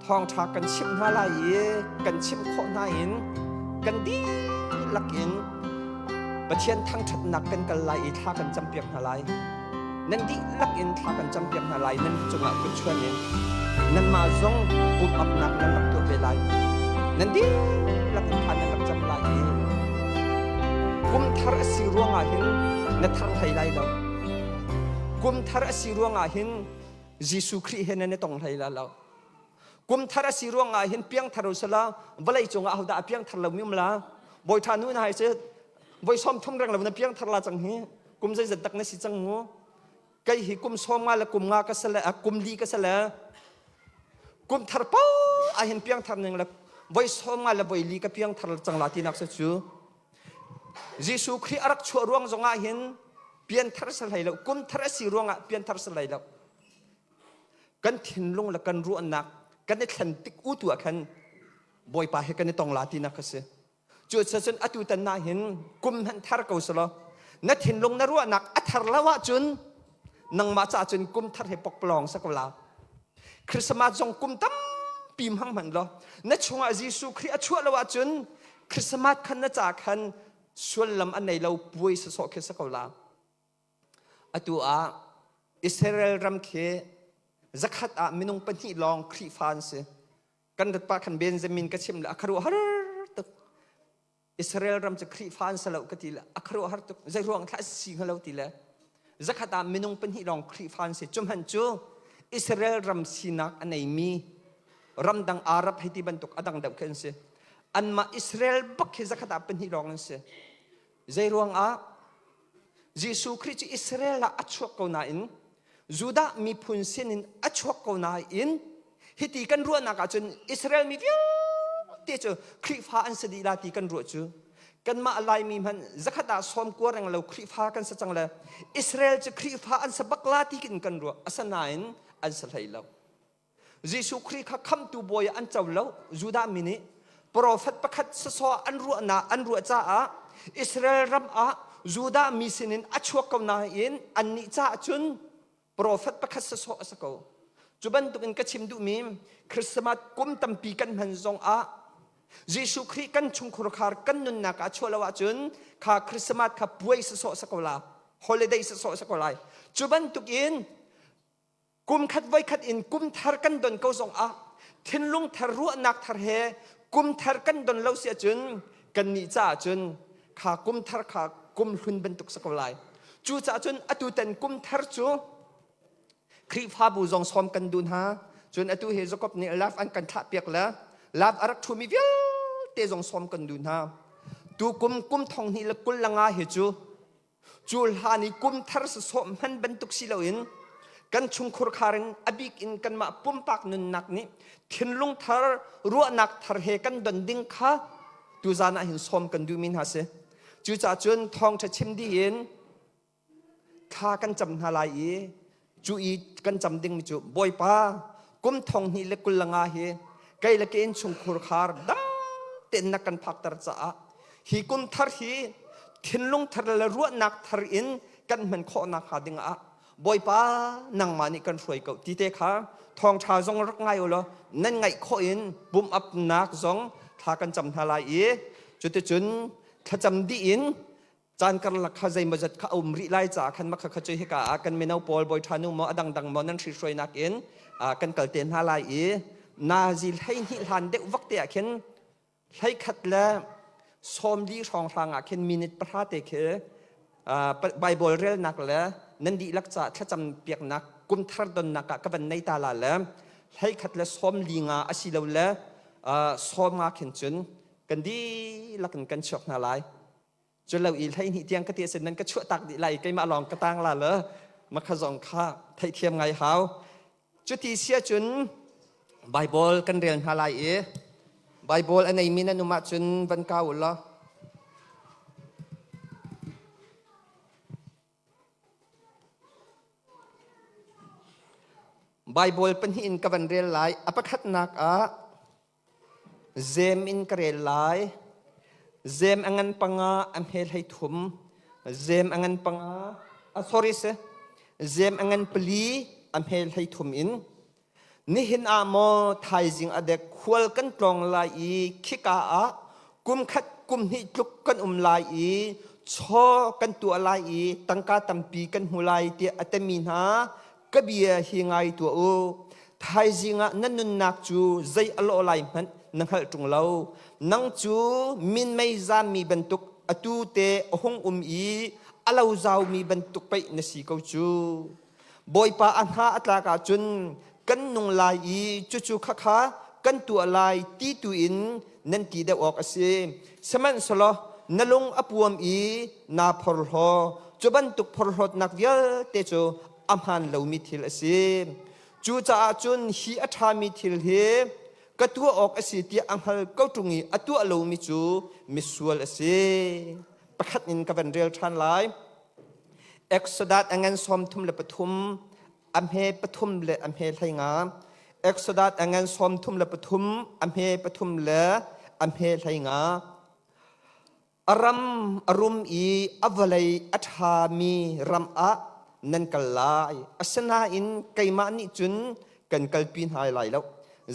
Thawngṭha kan chimh hna lai i kan chimh khawh hna in kan dihlak in Pathian thangṭhatnak kan kal lai i thla kan campiak hna lai. Nan dihlak in thla kan campiak hna lai. Nan cungah kut chuan in nanmah zong pumh-apnak nan rak tuah ve lai. Nan dihlak in thla nan rak cam lai i kum thar a si ruangah hin na thar hlei lai lo. Kum thar a si ruangah hin Jesuh Khrih he nan i tong hlei la lo. Kum thar a si ruangah hin piangthar u sila vawlei cungah ahodah a piangthar lomi um la bawi ṭha nu na hai si voi som thum reng lo na piangthar la cang hi kum zeizat tak na si cang mu kei hi kum som nga le kum nga ka sale kum li ka sale kum thar po ah hin piangthar ning le voi som nga le voi li ka piangthar cang la ti nak se cu Jesuh Khrih a rak chuah ruang zongah hin pianthar sa hlei lo kum thar a si ruangah pianthar sa hlei lo kan thinlung le kan ruahnak kan i thlen tik u tu ah khan Bawipa he kan i tong la tinak kha si cu cun atu tan na hin kum hmanh thar ko selaw na thinlung na ruahnak a thar lo ahcun nangmah caah cun kum thar he pokpalawng sa ko la Christmas zong kum tampi hmang hmanh law na chungah Jesuh Khrih a chuah lo ahcun Christmas khan na ca khan sullam a nei lo puai sawsawh khi sa ko la Atu ah Israel ram khi zakhat ah minung pahnih lawng Khrihfa an si. Kan rat pah khan Benjamin ka chim le a khuaruahhar tuk. Israel ram cu Khrihfa an si lo ka ti le a khuaruahhar tuk. Zei ruang thlah si hnga lo ti le zakhat ah minung pahnih lawng Khrihfa an si. Cu hmanh cu Israel ram sinak a neimi ramdang Arab hei ti bantuk a dang deuh khi an si. Anmah Israel bak khi zakhat ah pahnih lawng an si. Zei ruangah Jesuh Khrih cu Israel ah a chuak ko nain Judah miphun sinin a chuak ko nain hiti kan ruahnak ahcun Israel mi vialte cu Khrihfa an si dih la ti kan ruah cu kanmah Laimi hmanh zakhat ah sawm kua reng lo Khrihfa kan si cang le Israel cu Khrihfa an si bak la ti kin kan ruah asinain an si hlei lo Jesuh Khrih kha khamhtu bawi ah an co lo. Judah mi nih profet pakhat sawsawh an ruahnak an ruah caah Israel ram ah Judah mi sinin a chuak ko nain annih caah cun profet pakhat sawsawh a si ko. Cu bantukin ka chim duhmi Christmas kum tampi kan hman zongah Jesuh Khrih kan chungkhurkhar kan nunnak ah chuah lo ahcun kha Christmas kha puai sawsawh si ko la holiday sawsawh si ko lai. Cu bantukin Kum khat voikhat in kum thar kan don ko zongah thinlung thar ruahnak thar he kum thar kan don lo si ahcun kannih caah cun kha kum thar kha kum hlun bantuk si ko lai. Cucaah cun atu tan kum thar cu Khrihfabu zong sawm kan duh hna. Cun atu hi Jacob nih laf an kan thlah piak le laf a rak ṭhumi vialte zong sawm kan duh hna. Tu kum kum thong hnih le 25 hi cu Cu hlan i kum thar sawsawh hman bantuk si loin kan chungkhur khar in a bik in kanmah pumpak nunnak nih thinlung thar ruahnak thar he kan don ding kha tuzan ah hin sawm kan duhmi hna si. Cucaah cun thawngṭha chim dih in thla kan cam hna lai i cu i kan cam dingmi cu Bawipa kum thong hnih le 25 hi kei le ke innchungkhur khar dam tein na kan phakter caah hi kum thar hi thinlung thar le ruahnak thar in kan hman khawh nakhnga ding ah Bawipa nangmah nih kan hruai ko ti te kha thawngṭha zong rak ngai u law nan ngaih khawh in pumh upnak zong thla kan cam hna lai i cuticun thlacam dih in caan karlak kha zeimawzat kha a um rih lai caah khan makha kha cu hika ah kan mino pawl bawi ṭha nu maw a dangdang maw nan hrihruainak in kan kal te hna lai i nazi 12 hlan deuh vak te ah khin 11 le 40 hrawnghrang ah khin minute 10 te khi Bible relnak le nan dihlak ca thlacam piaknak kum thar donnak ah ka van nei ta la le 11 le 45 asilo le 50 khin cun kan dihlak in kan chuak hna lai. Cu lo i 12 tiang ka ti asin nan ka chuah tak dih lai keimah lawng ka tang la le makha zong kha theihthiam ngai hau. Cuti sia cun Bible kan rel hna lai i Bible a neimi nan um ahcun van kau u law. Bible pahnih in ka van rel lai. A pakhatnak ah Zem in ka rel lai. Zem a ngan panga a hme hlei thum. Zem a ngan panga, ah, sorry si. Zem a ngan pali a hme hlei thum in. Nihin ah maw thaizing a dek khual kan tlawng lai i khika ah kum khat kum hnih tluk kan um lai i chaw kan tuah lai i tangka tampi kan hmu lai tiah a temi hna ka bia hi ngai tuah u. Thaizing ah na nunnak cu zei a lawh lai hmanh na hngalh ṭung lo. Nang cu minmei zammi bantuk atu te a hung um i a lo zaumi bantuk pei na si ko cu. Bawipa a hna a tlak ahcun kan nung lai i cucu khakha kan tuah lai ti tu in nan ti deuh awk a si. Sihmanhsehlaw na lung a puam i naa phorhlaw. Cu bantuk phorhlawtnak vialte cu a hmaan lomi thil a si. Cucaah cun hi a ṭhami thil hi ka tuah awk a si tiah a hngal ko ṭung i a tuah lomi cu misual a si. Pakhat in ka van rel ṭhan lai. Exodus a ngan 33, a hme pathum le a hme 15. Exodus a ngan 33, a hme pathum le a hme 15. A ram a rum i a vawlei a ṭhami ram ah nan kal lai. Asinain keimah nih cun kan kalpi hna lai lo.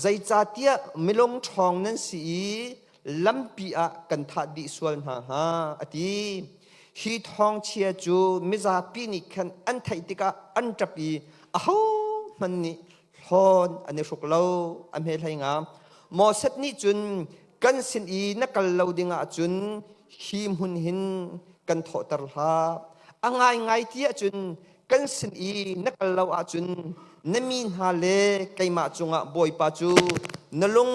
Zeicahtiah milung ṭhawng nan si i lampi ah kan thah dih sual hna hnga, a ti. Hi thawngchia cu mizapi nih khan an theih tikah an ṭap i ahohmanh nih hlawn an i hruk lo. A hme hlei nga. Moses nih cun kan sin i na kal lo ding ahcun hi hmun hin kan thawhter hlah. A ngaingai ti ahcun kan sin i na kal lo ahcun na mi hna le keimah cungah Bawipa cu na lung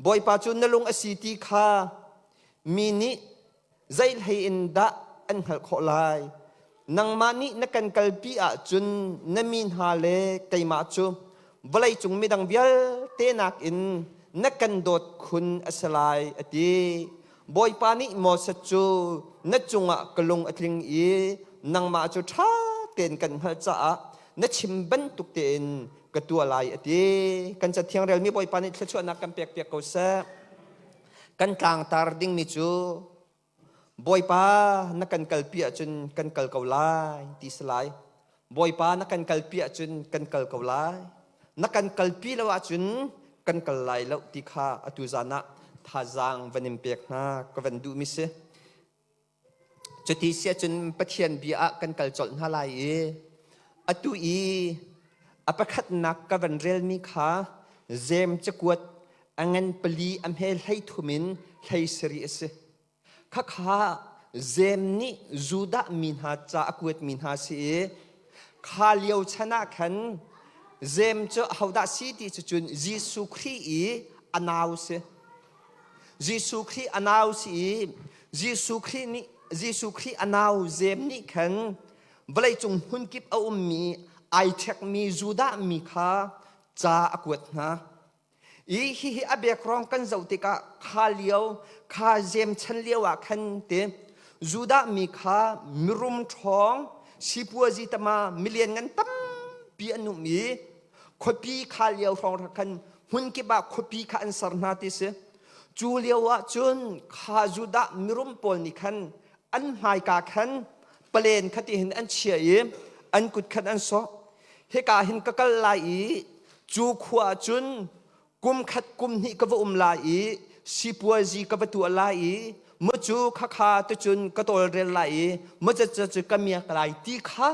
Bawipa cu na lung a si ti kha mi nih zeihlei in dah an hngalh khawh lai? Nangmah nih na kan kalpi ahcun na mi hna le keimah cu vawleicung midang vialte nakin na kan dawt khun a si lai, a ti. Bawipa nih Moses cu na cungah ka lung a tling i nangmah cu ṭha tein kan hngalh caah na chim bantuk tein ka tuah lai a ti. Kan cathiang relmi Bawipa nih thluachuahnak kan pekpiak ko seh. Kan tlangtar dingmi cu Bawipa na kan kalpi ahcun kan kal ko lai ti si lai. Bawipa na kan kalpi ahcun kan kal ko lai. Na kan kalpi lo ahcun kan kal lai lo ti kha atu zan ah thazaang van in pek hna ka van duhmi si. Cuti si ahcun Pathian bia ah kan kal colh hna lai i atu i a pakhatnak ka van relmi kha Jeim cakuat a ngan pali a hme 33 in 17 a si. Khakha Jeim nih Judah mi hna ca a kuatmi hna si i kha lio chan ah khan Jeim cu ahodah si ti cu cun Jesuh Khrih i a nau si. Jesuh Khrih a nau si i Jesuh Khrih nih Jesuh Khrih a nau Jeim nih khan vawleicung hmunkip a ummi ai ṭhekmi Judah mi kha ca a kuat hna. I hihi a background kan zoh tikah kha lio kha Jeim chan lio ah khan te Judah mi kha mirum ṭhawng sipuazi tama milian ngan tampi an um i khuapi kha lio hrawng khan hmunkip ah khuapi kha an ser hna ti si. Cu lio ah cun kha Judah mirum pawl nih khan an hmaika khan palen kha ti hin an chia i an kut khan an sawh. Hika hin ka kal lai i cu khua ah cun kum khat kum hnih ka va um lai i sipuazi ka va tuah lai i mucu khakha ticun ka tawlrel lai i mucaca cu ka miak lai ti kha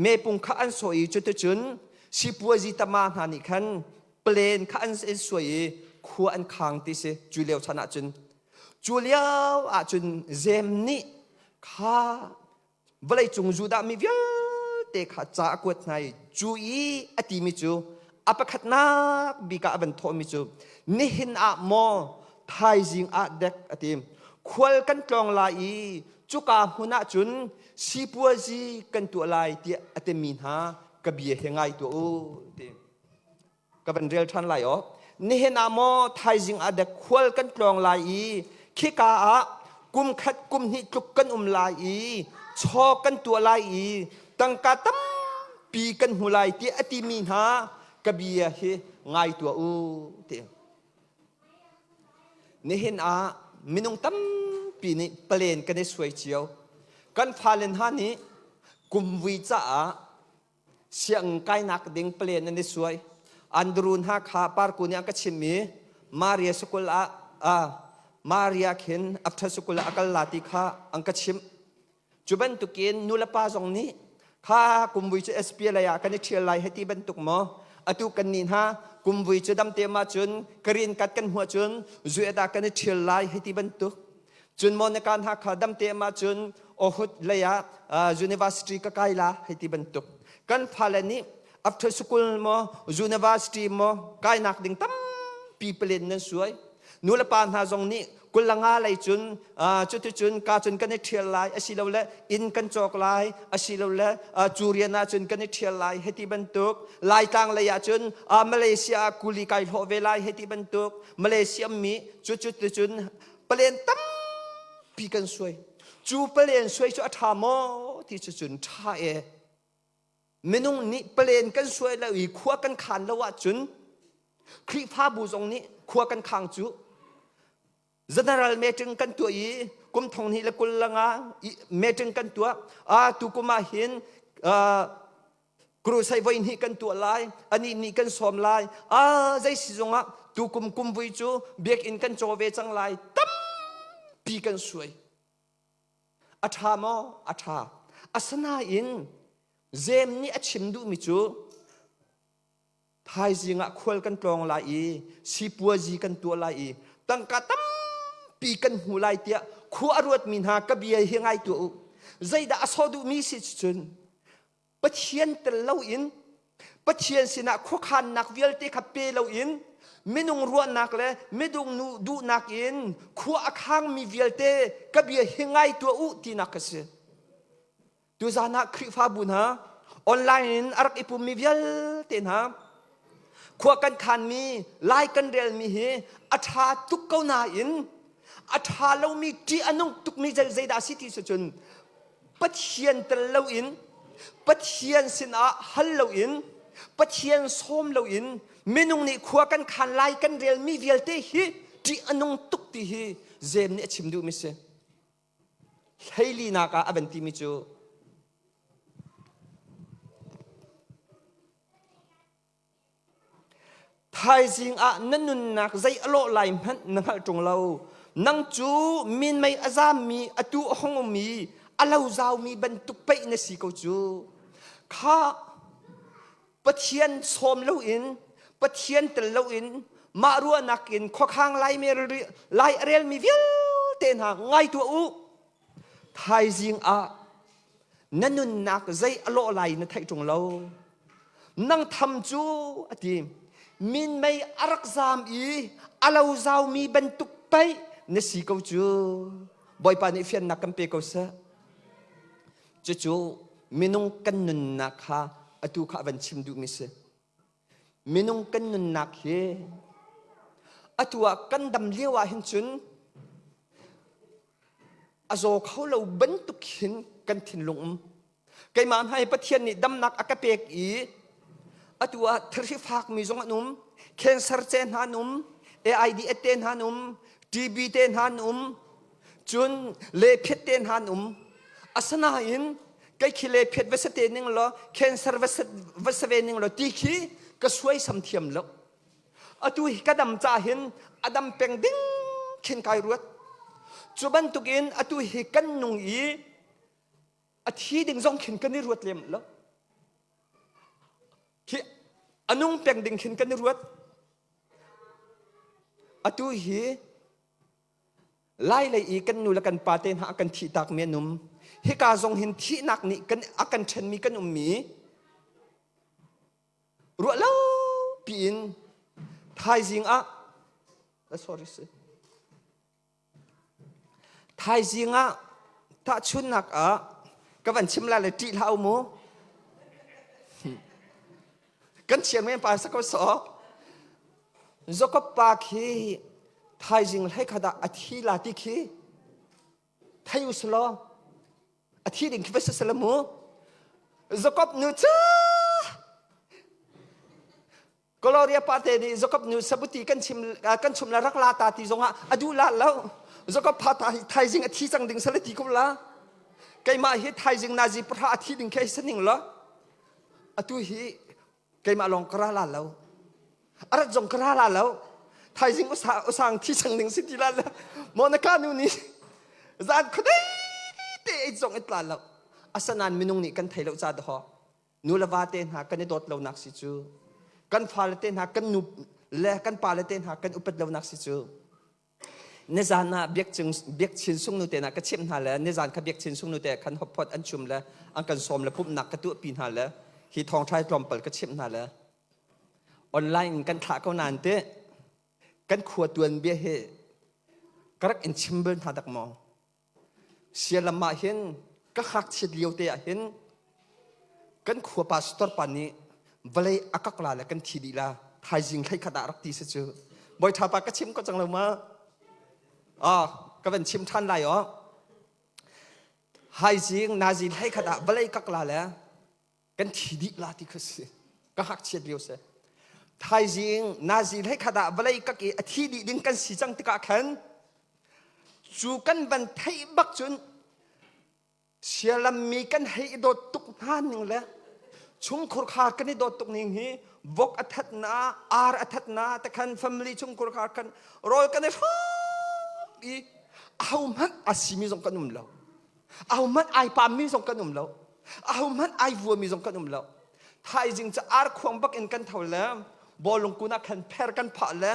mepung kha an sawh i cuticun sipuazi tama hna nih khan plane kha an suai i khua an khang ti si cu lio chan ahcun cu lio ahcun Jeim nih kha vawleicung Judah mi vialte kha ca a kuat hna i cu i a timi cu a pakhatnak bik ah a van thawhmi cu nihin ah maw thaizing ah dek a ti khual kan tlawng lai i cuka hmun ah cun sipuazi kan tuah lai tiah a timi hna ka bia hi ngai tuah u ti ka van rel ṭhan lai aw nihin ah maw thaizing ah dek khual kan tlawng lai i khika ah kum khat kum hnih tluk kan um lai i chaw kan tuah lai i tangka tampi kan hmu lai ti a timi hna ka bia hi ngai tuah u ti nihin ah minung tampi nih palen kan i suai cio kan fale hna nih kumvui caah. Sianginn kainak ding plan an i suai. Andrew hna kha parku nih an ka chimh i Maria School ah Maria khin after school ah a kal la ti kha an ka chimh. Cu bantukin nulepa zong nih kha kumvui cu SPLA ah kan i ṭhial lai hei ti bantuk maw atu kan nih hna kumvui cu damte ma cun green card kan hmuh cun zuet ah kan i ṭhial lai hei ti bantuk cun Monica hna kha damte ma cun ohut lei ah university ka kai la hei ti bantuk kan fale nih after school maw university maw kainak ding tampi palen nan suai nulepa hna zong nih kulanga lei cun cuticun ka cun kan i ṭhial lai asilole inn kan cawk lai asilole cu rian ah cun kan i ṭhial lai heti bantuk laitlang lei ah cun Malaysia ah kuli kai hlawh ve lai heti bantuk Malaysia mi cu cuticun palen tampi kan suai cu palen suai cu a ṭha maw ti cu cun ṭha e Minung nih palen kan suai lo i khua kan khan lo ahcun Khrihfabu zong nih khua kan khang cu general meeting kan tuah i kum thong hnih le kul langa meeting kan tuah a tu kum ah hin crusade voi hnih kan tuah lai ani nih kan sawm lai a zei si zongah tu kum kum vui cu biakinn kan caw ve cang lai tampi kan suai A ṭha maw? A ṭha. Asinain Jeim nih a chim duhmi cu thaizing ah khual kan tlawng lai i sipuazi kan tuah lai i tangka tampi kan hmu lai tiah khua a ruatmi hna ka bia hi ngai tuah u. Zeidah a sawh duhmi si cun Pathian tel loin Pathian sinah khuakhannak vialte kha pe loin minung ruahnak le minung nu duhnak in khua a khangmi vialte ka bia hi ngai tuah u tinak ka si. Tuzan ah Khrihfabu hna online in a rak i pummi vialte hna khua kan khanmi lai kan relmi hi a ṭha tuk ko nain a ṭha lomi ṭih a nung tukmi zeidah a si ti si cun Pathian tel loin Pathian sinah hal loin Pathian sawm loin minung nih khua kan khan lai kan relmi vialte hi ṭih a nung tuk ti hi Jeim nih a chim duhmi si. Hleilinak ah a van timi cu Thaizing ah na nunnak zei a lawh lai hmanh na hngalh ṭung lo. Nang cu minmei a zammi, atu a hung ummi, a lo zaumi bantuk pei na si ko cu. Kha Pathian sawm loin, Pathian tel loin, mah ruahnak in khuakhang lai lai a relmi vialte hna ngai tuah u. Thaizing ah na nunnak zei a lawh lai na theih ṭung lo. Nang tham cu a ti. Minmei a rak zaam i a lo zaumi bantuk pei na si ko cu. Bawipa nih fiannak kan pe ko seh. Cucu minung kan nunnak kha atu kha a van chim duhmi si. Minung kan nunnak hi atu ah kan dam lio ah hin cun a zaw kho lo bantuk hin kan thinlung um. Keimah hna hi Pathian nih damnak a ka pek i atu ah thirhri fakmi zong an um, cancer ce hna an um, AID te hna an um, TB te hna an um, cun lephiat te hna an um. Asinain kei khi lephiat va se te ning law cancer va se ve ning law ti khi ka suaisam thiam lo. Atu hi ka dam ca hin a dam peng ding khin kai ruat. Cu bantukin atu hi kan nung i a thi ding zong khin kan i ruat lem lo. Khi a nung peng ding khin kan i ruat. Atu hi Lai lei i kan nu le kan pa te hna a kan thih tak mi an um. Hika zong hin thihnak nih kan a kan ṭhenmi kan ummi ruah lo piin thaizing ah sorry si thaizing ah tahchunnak ah ka van chim lai le ṭih hlah u mu kan chian men pa sa ko so Jacob pa khi thaizing hlei khat ah a thi la ti khi thei u selaw a thi ding khi va si mu Jacob nu cu Gloria parte nih Jacob nu sabuti kan chim kan chum la rak la ta ti zongah a duh la lo Jacob pha ta hi thaizing a thi cang ding sale ti ko la keimah hi thaizing nazi pahra a thi ding khi saning lo. Atu hi keimah lawng ka ra la lo. A rat zong ka ra la lo. Thaizing usa usang thi chang ning si ti la le. Mo na ka nu nih zan khuadei te ei zong i tla lo. Asanan minung nih kan thei lo ca daho. Nu le va te hna kan i dawt lonak si cu. Kan fale te hna kan nu le kan pale te hna kan upat lonak si cu. Nizan ah Biakchin sungnu te na ka chimh hna le nizan kha Biakchin sungnu te khan hotpot an chum le an kan sawm le pumhnak ka tuahpi hna le hi thawngṭha tlawmpal ka chimh hna le online in kan thlah ko nain te kan khua tuanbia hi ka rak in chim bal hna dak maw? Sialam ah hin ka ngakchiat lio te ah hin kan khua pastor pa nih vawlei a kak la le kan thi dih la thaizing hlei khat ah rak ti si cu bawi ṭha pa ka chim ko cang lo ma ah ka van chim ṭhan lai aw haizing nazi hlei khat ah vawlei kak la le kan thi dih la ti kha si ka ngakchiat lio si thaizing nazi hlei khat ah vawlei kak i a thi dih ding kan si cang tikah khan cu kan van theih bak cun sialammi kan hei i dawt tuk hna ning le chungkhur kha kan i dawt tuk ning hi vok a that na ar a that na te khan family chungkhur kha kan rawl kan i hrawm i ahohmanh a simi zong kan um lo Ahohmanh ai pammi zong kan um lo. Ahohmanh ai vuami zong kan um lo. Thaizing cu ar khuang bak in kan tho le bawlung kun ah khan pher kan phah le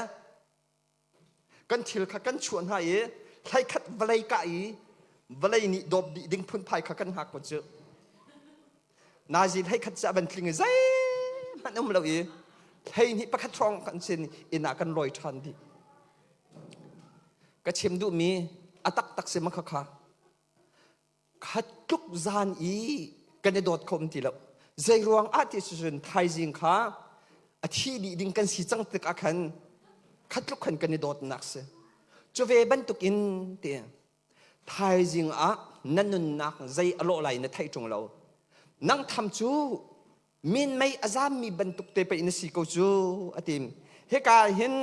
kan thil kha kan chuah hna i hlei khat vawlei kah i vawlei nih dawp dih ding phunphai kha kan hngak ko cu. Nazi hlei khat cu a van tling i zeihmanh um lo i hlei hnih pakhat hrawng kan sin inn ah kan lawi ṭhan dih. Ka chim duhmi a taktak si ma khakha. Khat tluk zan i kan i dawt kho um ti lo. Zei ruang ah ti cun thaizing kha a thi dih ding kan si cang tik ah khan khat tluk khan kan i dawtnak si. Cu ve bantuk in ti thaizing ah na nunnak zei a lawh lai na theih ṭung lo. Nang tham cu minmei a zammi bantuk te pei na si ko cu a ti. Hika hin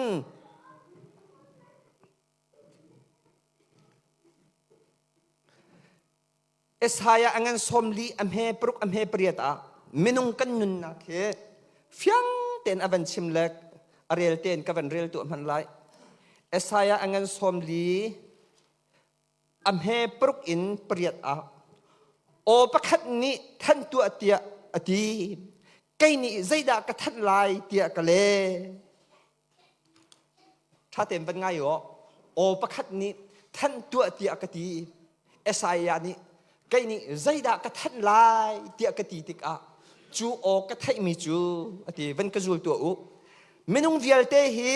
Isaiah a ngan 40 a hme paruk a hme pariat ah minung kan nunnak hi fiang tein a van chim le a rel tein ka van rel tu hman lai. Isaiah a ngan 40 a hme paruk in pariat ah aw pakhat nih thanh tuah tiah a ti. Kei nih zeidah ka thanh lai tiah ka leh. Ṭha tein van ngai aw. Aw pakhat nih thanh tuah tiah ka ti. Isaiah nih kei nih zeidah ka thanh lai tiah ka ti tikah cu aw ka theihmi cu a ti van ka zul tuah u. Minung vialte hi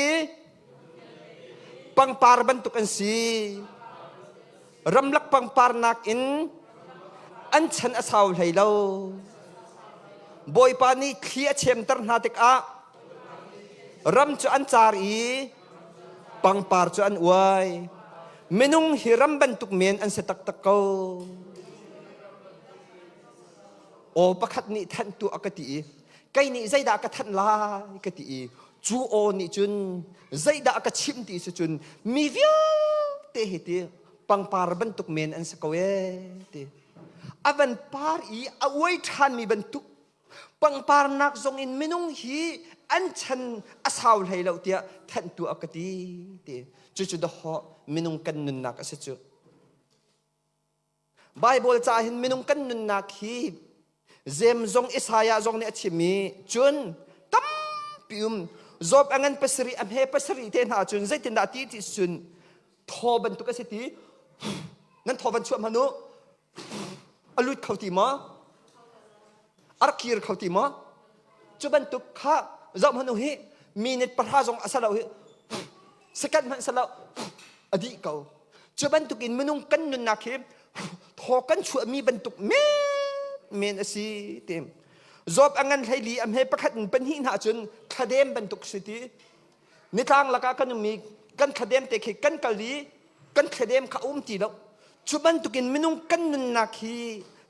pangpar bantuk an si. Ramlak pangpar nakin an chan a sau hlei lo. Bawipa nih thli a chemter hna tikah Ram cu an car i pangpar cu an uai. Minung hi ram bantuk men an si taktak ko. Aw pakhat nih thanh tu a ka ti i kei nih zeidah ka thanh lai ka ti i cu aw nih cun zeidah a ka chimh ti si cun mi vialte hi ti pangpar bantuk men an si ko ee ti a van par i a uai ṭhanmi bantuk Pangparnak zong in minung hi an chan a sau hlei lo tiah thanhtu a ka ti ti. Cucu dahawh minung kan nunnak a si cu. Bible ca hin minung kan nunnak hi Jem zong Isaiah zong nih a chim i cun tampi um Job a ngan pasarih a hme pasarih te hna cun zeitindah ti ti cun thaw bantuk a si ti nan thaw van chuah hmanh u A lut kho ti maw? A rak kir kho ti maw? Cu bantuk kha zoh hmanh u hi minute pahra zong a si lo hi second hmanh si lo a dih ko. Cu bantuk in minung kan nunnak hi thaw kan chuahmi bantuk men a si ti. Job a ngan 14 a hme pakhat in pahnih hna cun thladem bantuk si ti. Nitlang lakah kan um i kan thladem te khi kan kal i kan thladem kha a um ti lo cu bantukin minung kan nunnak hi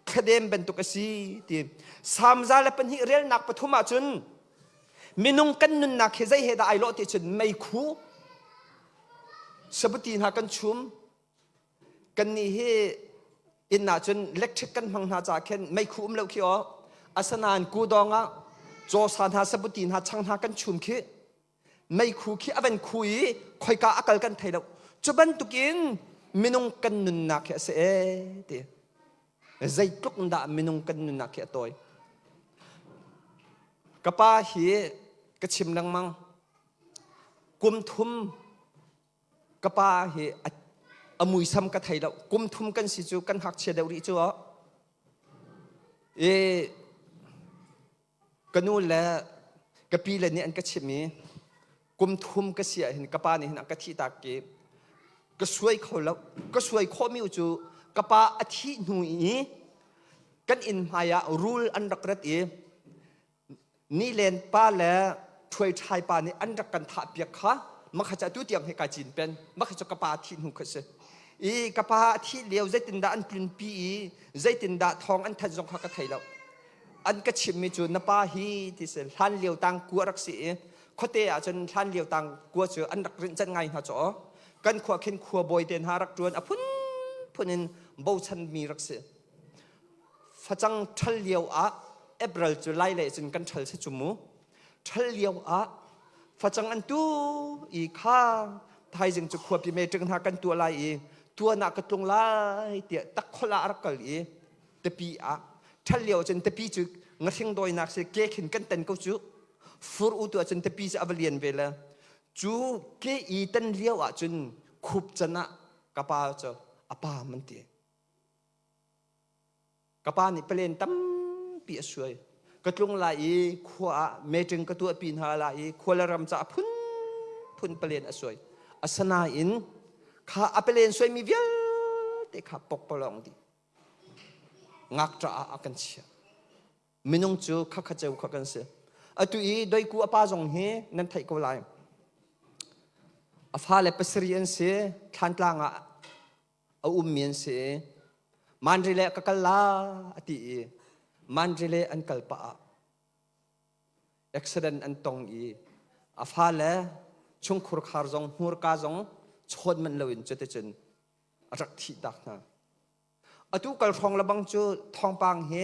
thladem bantuk a si ti Salm 102 relnak pathum ah cun minung kan nunnak hi zei he dah ai lawh ti cun meikhu sabuti hna kan chum kannih hi inn ah cun electric kan hmang hna caah khin meikhu um lo khi aw asanain kudawng ah. Cawsa hna sabuti hna chang hna kan chum khi meikhu khi a van khu i khoika a kal kan thei lo. Cu bantukin minung kan nunnak hi a si ee ti. Zeitluk dah minung kan nunnak hi a tawi. Ka pa hi ka chim lengmang. Kum thum ka pa hi a muisam ka thei lo. Kum thum kan si cu kan ngakchia deuh rih cu. I ka nu le ka pi le nih an ka chimh i kum thum ka si ahhin ka pa nih hin a ka thih tak i ka suai kho lo. Ka suai khawhmi cu ka pa a thih hnu i kan inn hmai ah rul an rak rat i Nilen pa le ṭhuaiṭhai pa nih an rak kan thahpiak kha makha cu atu tiang hi kai cin pen. Makha cu ka pa thih hnu kha si. I ka pa a thih lio zeitindah an tlunpi i zeitindah thawng an thanh zong kha ka thei lo. An ka chimmi cu na pa hi ti si hlan lio tang kua rak si i khuate ah cun hlan lio tang kua cu an rak rinh can ngai hna caw. Kan khua khin khua bawi te hna rak ṭuan a phunphun in bochanmi rak si. Facang ṭhal lio ah April cu lai le cun kan ṭhal si cu mu. Ṭhal lio ah facang an tu i kha thaizing cu khuapi meṭing hna kan tuah lai i tuan ah ka tlung lai tiah takkhol ah a rak kal i tipi ah ṭhal lio cun tipi cu ngahring dawinak si ke khin kan tan ko cu fur u tu ahcun tipi cu a va lian ve le cu ke i tan lio ah cun khup can ah ka pa cu a pa man ti. Ka pa nih palen tampi a suai. Ka tlung lai i khua ah meeting ka tuahpi hna lai i khua le ram caah phunphun palen a suai. Asinain kha a palen suaimi vialte kha pokpalawng dih. Ngakṭah ah a kan chiah. Minung cu khakha ceu kha kan si. Atu i doiku a pa zong hi nan theih ko lai. A fale pasarih an si. Thlantlang ah a ummi an si i Mandalay ka kal la a ti i Mandalay an kal pah ah accident an tong i a fale chungkhur khar zong hmurka zong chawn manh loin cuticun a rak thih tak hna. Atu kal hrawng lebang cu thawngpang hi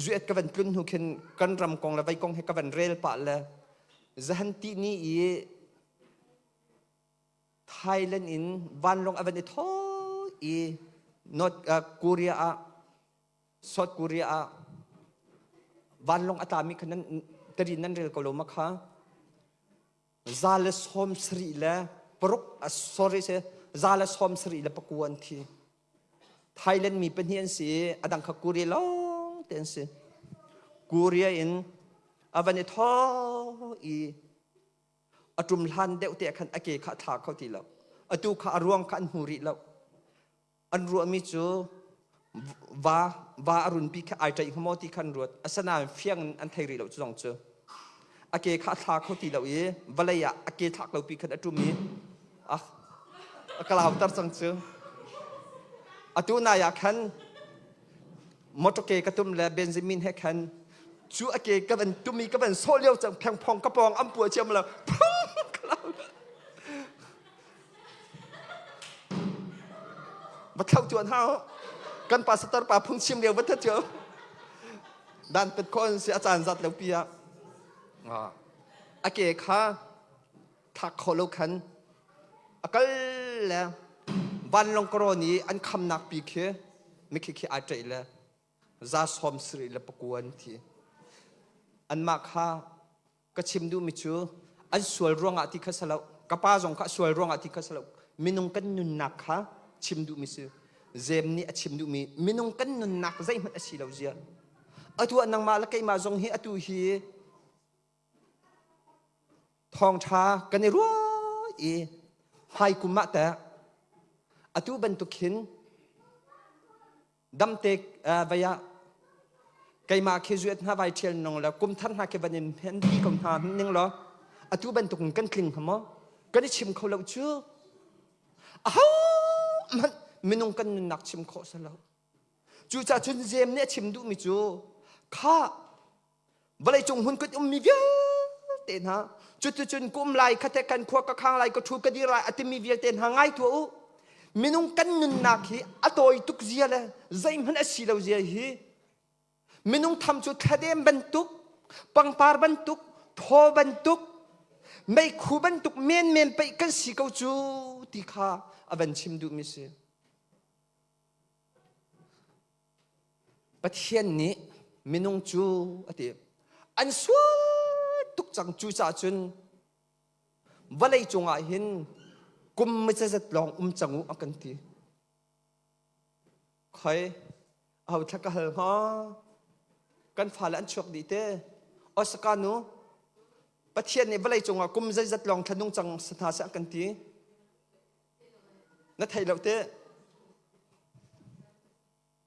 zuet ka van tlun hnu khin kan ram kong le vei kong hi ka van rel pah le zahan ti ni i Thailand in vanlawng a van i thaw i North Korea ah South Korea ah vanlawng a tlami kha nan tari nan rel ko lo ma kha 176 sorry se 179 an thi. Thailand mi pahnih an si i a dang kha Korea lawng te an si. Korea in a van i thaw i A ṭum hlan deuh te ah khan a ke kha a thla kho ti lo. Atu kha a ruang kha an hmu rih lo. An ruahmi cu va va a runpi kha ai ṭaih hnga maw ti kha an ruat. Asinain fiang in an thei rih lo cu zong cu. A ke kha a thla kho ti lo i vawlei ah a ke thlak lopi khan a ṭum i a a ka lauter cang cu. Atu nai ah khan motor ke ka tum le Benjamin he khan cu a ke ka van tum i ka van sawh lio cang phengphong ka pawng an pua ciam lo va thlau tuan hau kan pastor pa phung chim lio va that cio dan pet ko an si a caan zat lo pi ah a ke kha thak kho lo khan a kal le vanlawng karawn i an khamnak pi khi mikhi khi ai ṭaih le 79 an thi. Anmah kha ka chim duhmi cu an sual ruangah ti kha si lo, ka pa zong kha a sual ruangah ti kha si lo, minung kan nunnak kha chim duhmi si. Zem nih a chim duhmi minung kan nunnak zeihmanh a si lo zia. Atu ah nangmah le keimah zong hi atu hi Thawngṭha kan i ruah i hmaikum ah teh atu bantuk hin damte vei ah keimah khi zuet hna vai ṭhial nung le kum thar hna khi van in hen pi ko hna ning law atu bantuk in kan tling hnga maw? Kan i chim kho lo cu. Aho hmanh minung kan nunnak chim khawh si lo. Cucaah cun Jeim nih a chim duhmi cu kha vawleicung hmun kut ummi vialte hna cuticun ka um lai kha te kan khua ka khang lai ka ṭhu ka dir lai a timi vialte hna ngai tuah u. Minung kan nunnak hi a tawi tuk zia le zeihmanh a si lo zia hi minung tham cu thladem bantuk. Pangpar bantuk, thaw bantuk, meikhu bantuk menmen peih kan si ko cu ti kha a van chim duhmi si. Pathian nih minung cu a ti. An sual tuk cang cu caah cun vawlei cungah hin kum mizazat lawng um cang u a kan ti. Khoi, aho thla ka hal hnga? Kan fale an chuak dih te. Osaka nu, Pathian nih vawlei cungah kum zeizat lawng thla nung cang hna seh a kan ti. Na thei lo te.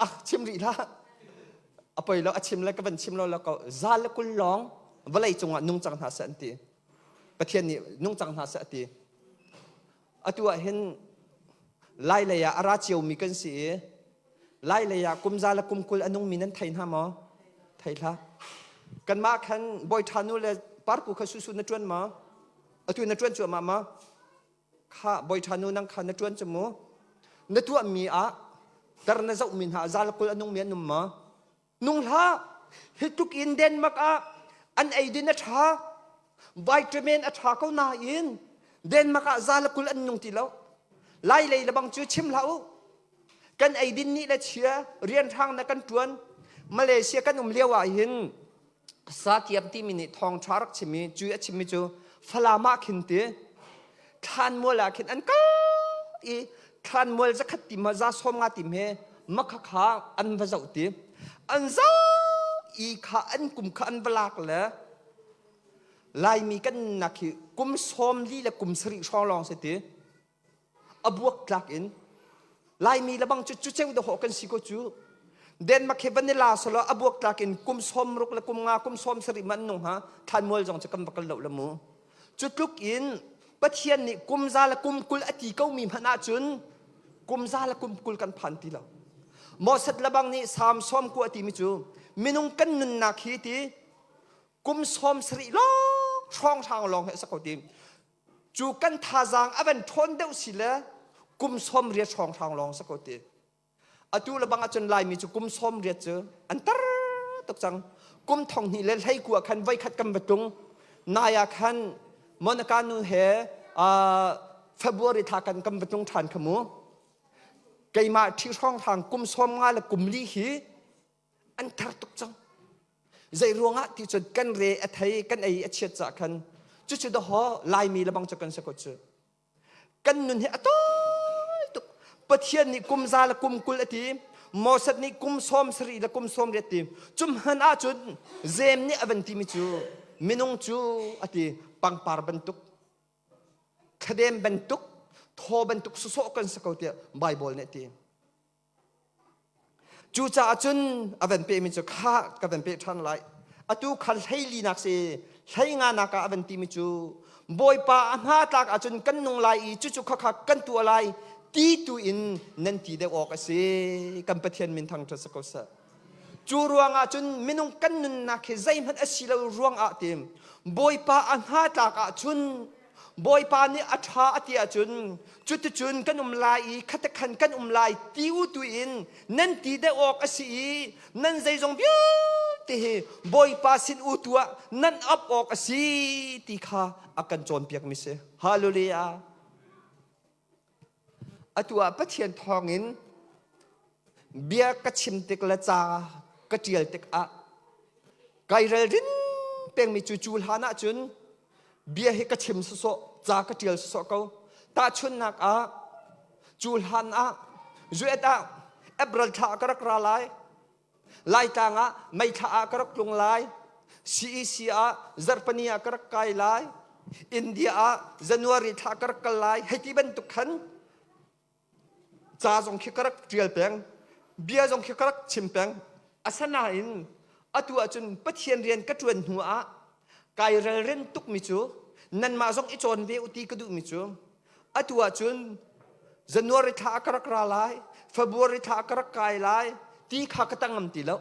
Ah, chim rih hlah. A poi lo, a chim le ka van chim lo lo ko. Za le 20 lawng vawlei cungah nung cang hna seh an ti. Pathian nih nung cang hna seh a ti. Atu ah hin Lai lei ah a ra ciomi kan si i Lai lei ah kum za le kum 20 a nungmi nan thei hna maw? Thei hlah. Kanmah khan bawi ṭha nu le parku kha susu na ṭuan maw? Atu na ṭuan cuahmah maw? Kha bawi ṭha nu nang kha na ṭuan cu mu. Na tuahmi ah tar na zohmi hna za le 20 a nungmi an um maw? Nung hlah. Hi tluk in Denmark ah an eidin a ṭha, vitamin a ṭha ko nain Denmark ah za le 20 an nung ti lo. Lai lei le bang cu chim hlah u. Kan eidin nih le chia rianhrang na kan ṭuan. Malaysia kan um lio ah hin satiam timi nih thawngṭha rak chim i cu a chimmi cu Falam ah khin ti thlanmual ah khin an kal i thlanmual zakhat tim ah za sawm nga tim he makha kha an va zoh ti an zoh i kha an kum kha an va lak le Laimi kan nak hi kum 40 le kum 7 hrawng lawng si ti a buak tlak in Laimi le bang cu cu ceu dahawh kan si ko cu Denmark hi vanilla solo a buak tlak in kum 60 le kum nga kum 70 man nung ha thlanmual zong cu kan va kal lo la mu cu tluk in Pathian nih kum za le kum 20 a ti ko mi hmanh ahcun kum za le kum 20 kan phan ti lo Moses lebang nih Salm sawm ku a ti mi cu minung kan nunnak hi ti kum 70 lawng hrawng hrang lawng he a sak ko ti Cu kan thazaang a van ṭhawn deuh si le kum 80 hrawnghrang lawng si ko ti. Atu le bang ahcun Laimi cu kum 80 cu an tar tuk cang. Kum thong hnih le 19 ah khan voikhat kan va tlung. Nai ah khan Monica nu he uh, February thla kan kan va tlung ṭhan kha mu. Keimah ṭhi hrawnghrang kum 50 le kum li hi an thar tuk cang zei ruangah ti cun kan re a thei kan ei a chiat cah khan cucu dahaw laimi lebang cu kan si ko cu kan nun hi a tawi tuk pathian nih kum za le kum 20 a ti Moses nih kum 70 le kum 80 ti cum han ahcun Zem nih a van timi cu minung cu a ti pangpar bantuk thladem bantuk thaw bantuk sawsawh kan si ko tiah Bible nih a ti Cucaah cun a van pehmi cu kha ka van peh ṭhan lai. Atu kha hleilinak si hleinganak ah a van timi cu Bawipa a hna tlak ahcun kan nung lai i cucu khakha kan tuah lai ti tu in nan ti deuh awk a si. Kan Pathian min thangṭhat si ko seh. Cu ruangah cun minung kan nunnak hi zeihmanh a si lo ruangah tim Bawipa a hna tlak ahcun Bawipa nih a ṭha a ti ahcun cuticun kan um lai i khatekhan kan um lai ti u tu in nan ti deuh awk a si i nan zeizong vialte hi Bawipa sin u tu ah nan ap awk a si ti kha a kan cawnpiakmi si. Hallelujah. Atu ah Pathian thawngin bia ka chim tik le ca ka ṭial tikah kai ralrin pengmi cu cu hlan ahcun bia hi ka chim sawsawh ca ka ṭial sawsawh ko tahchunhnak ah cu hlan ah zuet ah April thla ah ka rak ra lai Laitlang ah May thla ah ka rak tlung lai CEC ah zarhpani ah ka rak kai lai India ah January thla ka rak kal lai hei ti bantuk khan ca zong khi ka rak ṭial peng bia zong khi ka rak chim peng asanain atu ahcun Pathian rian ka ṭuan hnu ah kai relren tukmi cu nanmah zong i cawn ve u ti ka duhmi cu atu ahcun January thla ah ka rak ra lai February thla ah ka rak kai lai ti kha ka tang ngam ti lo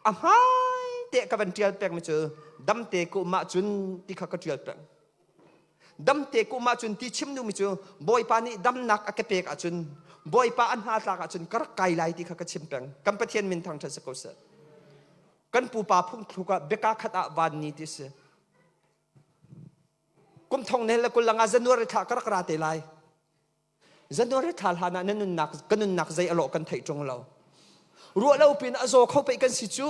a hmai te ka van ṭial pengmi cu damte ka um ahcun ti kha ka ṭial peng Damte kum ahcun ti chim duhmi cu Bawipa nih damnak a ka pek ahcun Bawipa a hna tlak ahcun ka rak kai lai ti kha ka chim peng. Kan Pathian min thangṭhat si ko seh. Kan pupa phungthluk ah biaka khat ah van ni ti si. Kum thong ne le kul langa January thla ka rak ra te lai. January thla hlan ah na nunnak ka nunnak zei a lawh kan theih ṭung lo. Ruah lo pin a zaw kho pei kan si cu.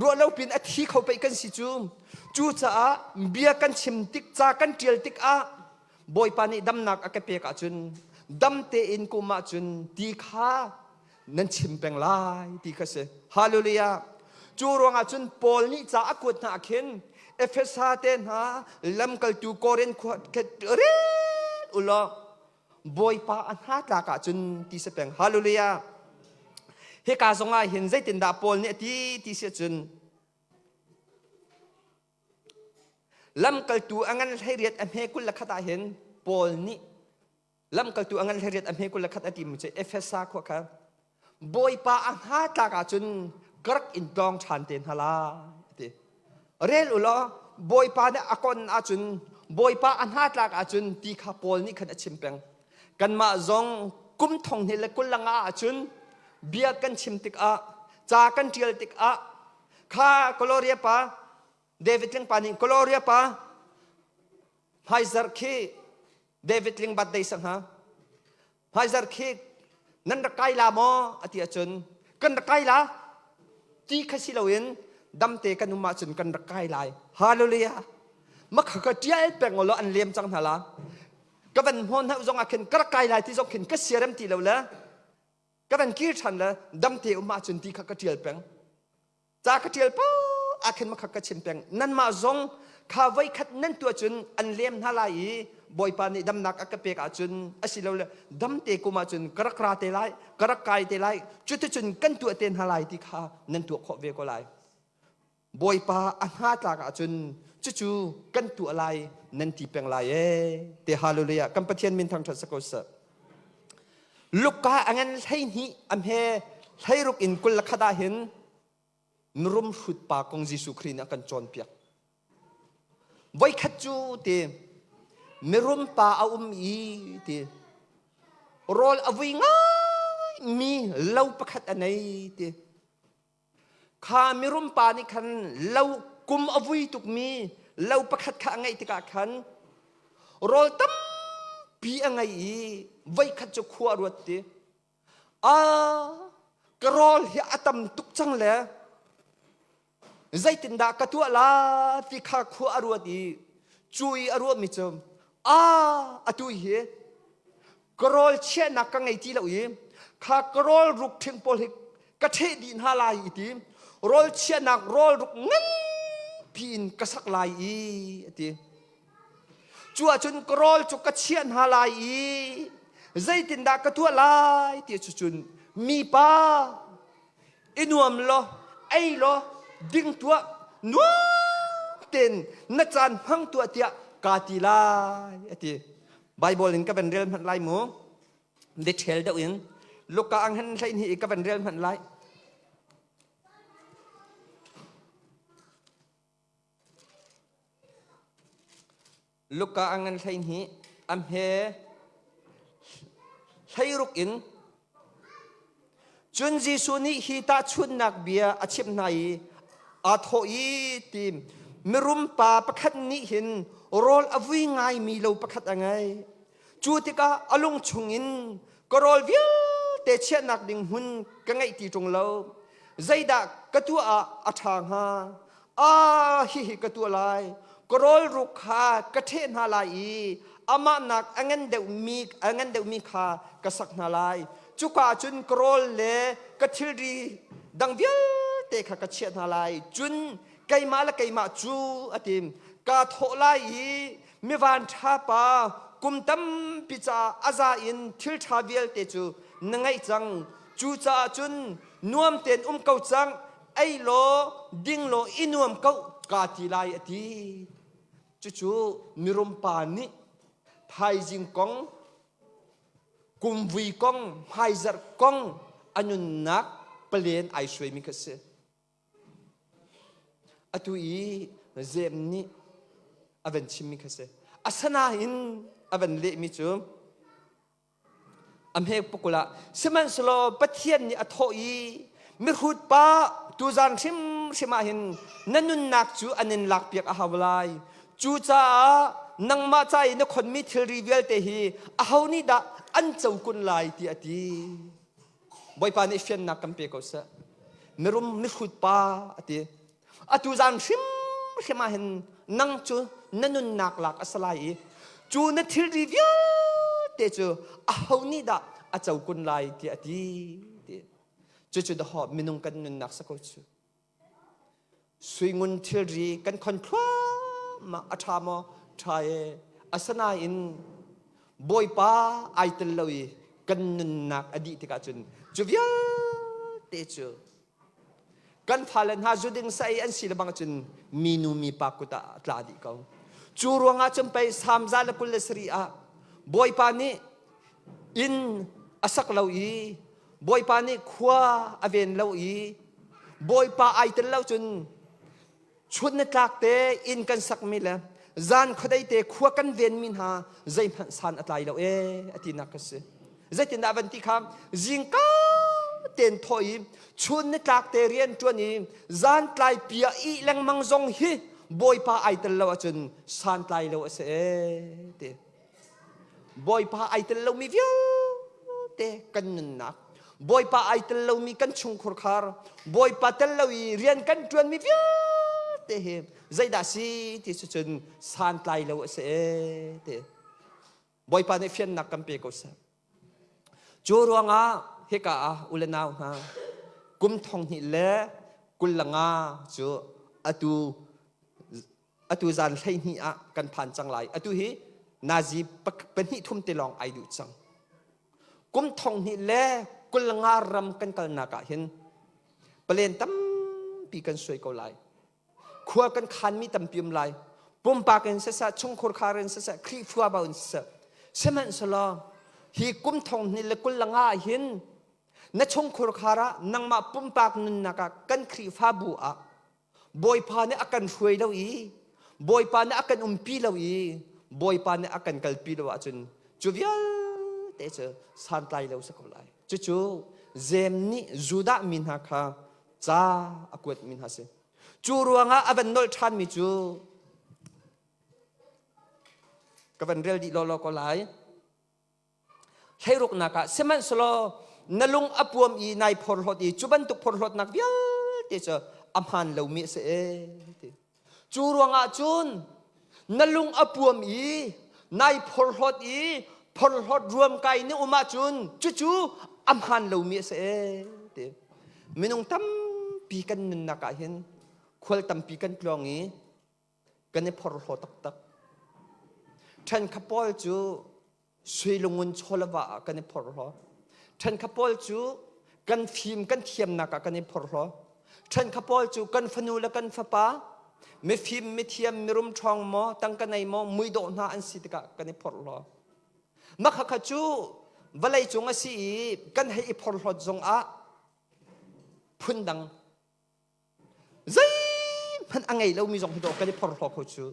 Ruah lo pin a thi kho pei kan si cu. Cucaah bia kan chim tik ca kan ṭial tik ah Bawipa nih damnak a ka pek ahcun dam tein kum ahcun ti kha nan chim peng lai ti kha si. Hallelujah. Cu ruangah cun Paul nih ca a kuat hna ah khin Efesa te hna lamkaltu Korin khua rel ulaw Bawipa a hna tlak ahcun ti si peng. Hallelujah. Hika zongah hin zeitindah Paul nih a ti ti si ahcun lamkaltu a ngan 18 a hme 21 ah hin Paul nih Lamkaltu a ngan 18 a hme 21 a timi cu Efesa khua kha Bawipa a hna tlak ahcun ka rak in tlawng ṭhan te hna lai a ti. Rel u law Bawipa nih a kon ahcun Bawipa a hna tlak ahcun ti kha Paul nih khan a chim peng. Kanmah zong kum thong hnih le kul langa ahcun bia kan chim tikah ca kan ṭial tikah kha Gloria pa David Tling pa nih Gloria pa hmaizarh khi David Tling birthday sa hnga. Hmaizarh khi nan rak kai la maw a ti ahcun kan rak kai la ti kha si loin damte kan um ahcun kan rak kai lai. Hallelujah. Makha ka tial peng law an lem cang hna la. Ka van hmawn hau zong ah khin ka rak kai lai ti zong khin ka siarem ti lo le ka van kir ṭhan le damte um ahcun ti kha ka ṭial peng. Ca ka ṭial poah ah khin makha ka chim peng. Nanmah zong kha voikhat nan tuah cun an lem hna lai i Bawipa nih damnak a ka pek ahcun asilole damte kum ahcun ka rak ra te lai, ka rak kai te lai, cuticun kan tuah te hna lai ti kha nan tuah khawh ve ko lai. Bawipa a hna tlak ahcun cucu kan tuah lai nan ti peng lai ee. Te hallelujah. Kan Pathian min thangṭhat sa ko seh. Luka a ngan 12 a hme 16 in 21 ah hin mirum hrut pa kong Jesuh Khrih nih a kan cawnpiak. Voikhat cu ti mirum pa a um i ti rawl a vui ngai mi lo pakhat a nei ti Kha mirum pa nih khan lo kum a vui tukmi lo pakhat kha a ngeih tikah khan rawl tampi a ngei i voikhat cu khua a ruat ti. Ah, ka rawl hi a tam tuk cang le zeitindah ka tuah la ti kha khua a ruat i cu i a ruahmi cu ah atu hi ka rawl chiahnak ka ngei ti lo i kha ka rawl ruk ṭhing pawl hi ka ṭheh dih hna lai i ti rawl chiahnak rawl ruk nganpi in ka sak lai i a ti cu ahcun ka rawl cu ka chiah hna lai i zeitindah ka tuah lai ti cu cun mipa i nuam law ei law ding tuah nuam tein na caan hmang tuah tiah kaa ti lai a ti Bible in ka van rel hmanh lai mu detail deuh in Luka ang han hlei hi ka van rel hmanh lai Luka a ngan 12 a hme 16 in Cun Jesuh nih hi tahchunhnak bia a chimh hna i aa thawh i ti mirum pa pakhat nih hin rawl a vui ngaimi lo pakhat a ngei. Cu tikah a lung chungin ka rawl vialte chiahnak ding hmun ka ngeih ti ṭung lo. Zeidah ka tuah ah a ṭha hnga? Ah hihi ka tuah lai. Ka rawlruk kha ka ṭheh hna lai i amah nak a ngan deuhmi a ngan deuhmi kha ka sak hna lai. Cuka ah cun ka rawl le ka thilri dang vialte kha ka chiah hna lai. Cun keimah le keimah cu a tim. Kaa thawh lai i mivan ṭha pa kum tampi caah a za in thil ṭha vialte cu na ngeih cang. Cucaah cun nuam tein um ko cang ei law ding law i nuam ko kaa ti lai a ti cucu mirum pa nih thaizing kong kumvui kong hmaizarh kong a nunnak palen ai suaimi kha si atu i Zem nih a van chimmi kha si asanain a van lehmi cu A hme pakul ah sihmanhsehlaw Pathian nih a thawh i mihrut pa tuzan hrimhrim hrimhrim ah hin na nunnak cu an in lakpiak a hau lai. Cucaah nangmah ca i na khonmi thilri vialte hi aho nih dah an co kun lai ti a ti. Bawipa nih fiannak kan pe ko seh. Mirum mihrut pa a ti. Atu zan hrimhrim ah hin nang cu na nunnak lak a si lai i cu na thilri vialte cu aho nih dah a co kun lai ti a ti. Ti. Cucu dahawh minung kan nunnak sa ko cu. Suingun thilri kan khon thluahmah a ṭha maw? Ṭha e. Asinain Bawipa ai tel lo i kan nunnak a dih tikah cun cu vialte cu kan fale hna zuding sa i an si le bang cun minu mipa kut ah a tla dih ko. Cu ruangah cun pei Salm 127 ah Bawipa nih inn a sak lo i Bawipa nih khua a ven lo i Bawipa ai tel lo cun chun na tlak te inn kan sakmi le zan khuadei te khua kan venmi hna zeihmanh san a tlai lo ee a tinak ka si. Zeitindah van ti kha zingka ten thawh i chun ni tlak te rian ṭuan i zan tlai pia i lengmang zong hi Bawipa ai tel lo ahcun san tlai lo a si ee ti. Bawipa ai tel lomi vialte kan nunnak Bawipa ai tel lomi kan chungkhur khar Bawipa tel lo i rian kan ṭuanmi vialte hi zeidah si ti si cun santlai lo a si ee ti Bawipa nih fiannak kan pe ko seh. Cu ruangah hika ah u le nau hna kum thong hnih le 25 cu atu atu zan 12 ah kan phan cang lai. Atu hi nazi pahnih thum te lawng ai duh cang. Kum thong hnih le 25 ram kan kalnak ah hin palen tampi kan suai ko lai. Khua kan khanmi tampi um lai. Pumpak in siseh, chungkhur khar in siseh, Khrihfa in siseh. Sihmanhsehlaw hi kum thong hnih le 25 ah hin na chungkhur khar ah nangmah pumpak nunnak ah kan Khrihfabu ah Bawipa nih a kan hruai lo i Bawipa nih a kan umpi lo i Bawipa nih a kan kalpi lo ahcun cu vialte cu santlai lo si ko lai. Cucu Jem nih Judah mi hna kha ca a kuatmi hna si. Cu ruangah a van nolh ṭhanmi cu ka van rel dih lawlaw ko lai. Hleiruknak ah sihmanhsehlaw na lung a puam i nai phorhlawt i cu bantuk phorhlawtnak vialte cu a hmaan lomi a si ee ti. Cu ruangah cun na lung a puam i nai phorhlawt i phorhlawt ruamkai na um ahcun cucu a hmaan lomi a si ee ti. Minung tampi kan nunnak ah hin khual tampi kan tluang i kan i phorhlaw taktak. Ṭhenkhat pawl cu sui lungun chawlava ah kan i phorhlaw. Ṭhenkhat pawl cu kan fim kan thiamnak ah kan i phorhlaw. Ṭhenkhat pawl cu kan fanu le kan fapa mifim mithiam mirum ṭhawng maw tangka nei maw muidawh hna an si tikah kan i phorhlaw. Mah khakha cu vawlei cung a si i kan hei i phorhlawt zongah phundang Zeihmanh a ngei lomi zong hi dawh kan i phorhlaw kho cu.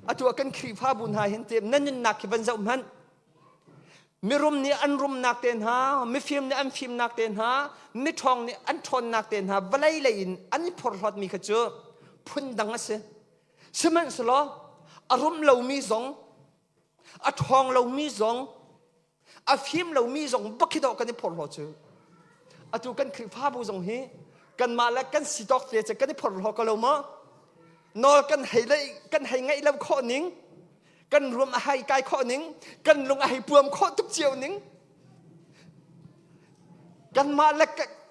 Atu ah kan Khrihfabu hna hin te nan nunnak hi van zoh hmanh. Mirum nih an rumnak te hna, mifim nih an fimnak te hna, miṭhawng nih an ṭhawnnak te hna vawlei lei in an i phorhlawtmi kha cu phundang a si. Sihmanhsehlaw a rum lomi zong, a ṭhawng lomi zong, a fim lomi zong bak hi dawh kan i phorhlaw cu atu kan Khrihfabu zong hi kanmah le kan si tawk te cu kan i phorhlaw ko lo maw nawl kan hei le kan hei ngaih lo khawh ning kan ruam a hai kai khawh ning kan lung a hei puam khawh tuk cio ning kanmah le